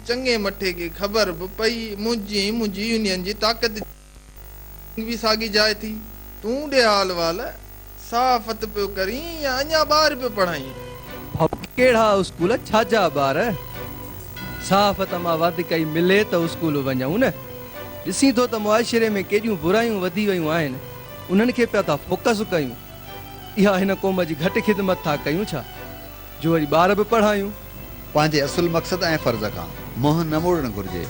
چڱي مٺي کي خبر به پئي، منهنجي ۽ منهنجي يونين جي طاقت به ساڳي جاء ٿي. تون ڏي حال وال، صحافت پيو ڪرين يا اڃا ٻار پيو پڙهائين؟ ڀائو ڪهڙا اسڪول، ڇا جا ٻار؟ صحافت مان وڌ ڪئي ملي ته اسڪول وڃون نه. ڏسين ٿو ته معاشري ۾ ڪيڏيون برايون وڌي ويون آهن، انهن کي پيا ٿا فوڪس ڪيون. اها هن قوم جي گهٽ خدمت ٿا ڪيون ڇا؟ جو وري ٻار به پڙهايون. پنهنجي اصل مقصد ۽ فرض کان منهن نه موڙڻ گهرجي.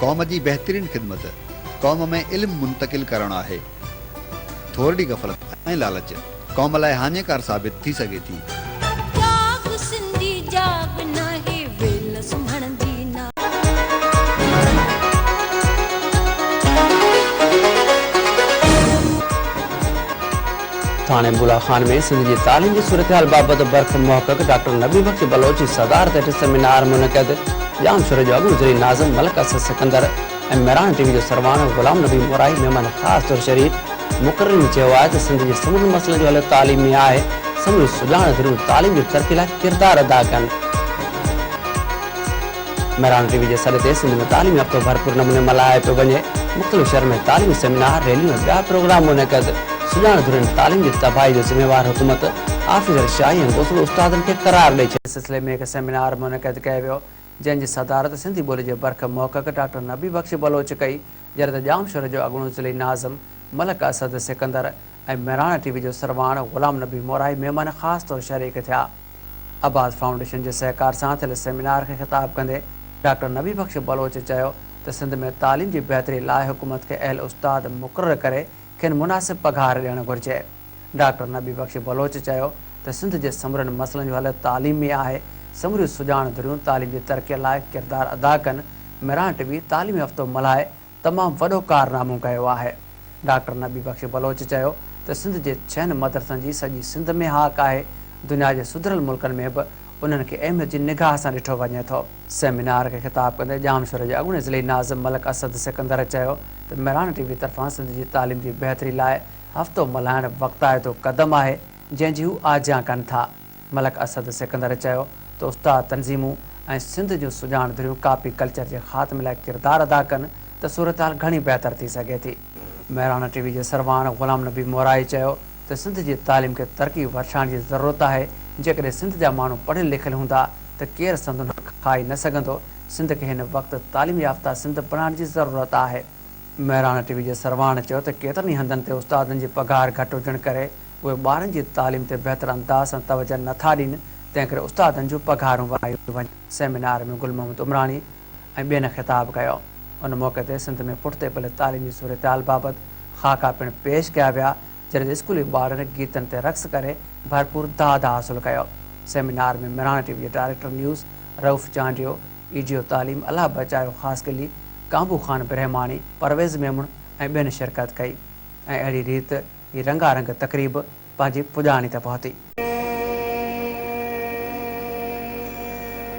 قوم جي بهترين خدمت قوم ۾ علم منتقل ڪرڻ آهي. ٿورڙي غفلت ۽ لالچ قوم لاء هاڃيڪار ثابت ٿي سگهي ٿي. جاڳ سنڌي جاڳ ناهي ويل سمهڻ جي ناهي. ٿاڻي بولا خان ۾ سنڌ جي تعليم جي صورتحال بابت برک محقق ڊاڪٽر نبي بخش بلوچ جي صدارت هيٺ سيمينار منعقد، ڄامشوري جو اڳوڻو ضلعي ناظم ملڪ اسد سڪندر ۽ مهراڻ ٽي وي جو سرواڻ غلام نبي مورائي مهمان خاص طور شريڪ، مقررين چيو آهي ته سنڌ جي سمورن مسئلن جو حل تعليم ۾ آهي، سموريون سڄاڻ ڌريون تعليم جي ترقي لاء ڪردار ادا ڪن. مهراڻ ٽي وي جي سڏ تي سنڌ ۾ تعليمي هفتو ڀرپور نموني ملهايو پيو وڃي، مختلف شهرن ۾ تعليمي سيمينار، ريليون ۽ ٻيا پروگرام منعقد، سڄاڻ ڌرين تعليم جي تباهي جو ذميوار حڪومت، آفيسر شاهي ۽ گوسڙو استادن کي قرار ڏئي ڇڏيو. سلسلي ۾ هڪ سيمينار منعقد ڪيو ويو، جنهن جي صدارت سنڌي ٻولي جي برک محقق ڊاڪٽر نبي بخش بلوچ ڪئي، جڏهن ته ڄامشوري جو اڳوڻو ضلعي ناظم ملڪ اسد سڪندر ۽ مهراڻ ٽي وي جو سرواڻ غلام نبي مورائي مهمان خاص طور شريڪ ٿيا. آباد فائونڊيشن جي سهڪار سان ٿيل سيمينار کي خطاب ڪندي ڊاڪٽر نبي بخش بلوچ چيو ته سنڌ ۾ تعليم جي بهتري لاء حڪومت کي اهل استاد مقرر ڪري کين مناسب پگهار ڏيڻ گهرجي. ڊاڪٽر نبي بخش بلوچ چيو ته سنڌ جي سمورن مسئلن جو حل تعليم ۾ آهي، سموريون سڄاڻ ڌريون تعليم جي ترقي لاء ڪردار ادا ڪن، مهراڻ ٽي وي تعليمي هفتو ملهائي تمام وڏو ڪارنامو ڪيو آهي. ڊاڪٽر نبي بخش بلوچ چيو ته سنڌ جي ڇهن مدرسن جي سڄي سنڌ ۾ هاڪ آهي، دنيا جي سڌريل ملڪن ۾ به انهن کي اهميت جي نگاهه سان ڏٺو وڃي ٿو. سيمينار کي خطاب ڪندي ڄامشوري جي اڳوڻي ضلعي ناظم ملڪ اسد سڪندر چيو ته مهراڻ ٽي وي طرفان سنڌ جي تعليم جي بهتري لاء هفتو ملهائڻ وقتائتو قدم آهي، جنهن جي هو آجيان ڪن ٿا. ملڪ اسد سڪندر چيو ته استاد تنظيمون ۽ سنڌ جون سڄاڻ ڌريون ڪاپي ڪلچر جي خاتمي لاء ڪردار ادا ڪن ته صورتحال گهڻي بهتر ٿي سگهي ٿي. مهراڻ ٽي وي جي سرواڻ غلام نبي مورائي چيو ته سنڌ جي تعليم کي ترقي وٺرائڻ جي ضرورت آهي، جيڪڏهن سنڌ جا ماڻهو پڙهيل لکيل هوندا ته ڪير سندن حق کائي نه سگهندو، سنڌ کي هن وقت تعليم يافته سنڌ بڻائڻ جي ضرورت آهي. مهراڻ ٽي وي جي سرواڻ چيو ته ڪيترن ئي هنڌن تي استادن جي پگهار گهٽ هجڻ ڪري اهي ٻارن جي تعليم تي بهتر انداز سان توجه نه ٿا ڏين، تنهن ڪري استادن جون پگهارون وڌايون وڃن. سيمينار ۾ گل محمد عمراڻي ۽ ٻين خطاب ڪيو. ان موقعي تي سنڌ ۾ پٺتي پيل تعليم جي صورتحال بابت خاڪا پڻ پيش ڪيا ويا، جڏهن ته اسڪولي ٻارڙن گيتن تي رقص ڪري ڀرپور داد حاصل ڪيو. سيمينار ۾ مهراڻ ٽي وي جي director news Rauf Chandio, A D O تعليم الله بچايو خاصخيلي، ڪانڀو خان برهماڻي، پرويز ميمڻ ۽ ٻين شرڪت ڪئي ۽ اهڙي ريت هي رنگا رنگ تقريب پنهنجي پڄاڻي تي پهتي.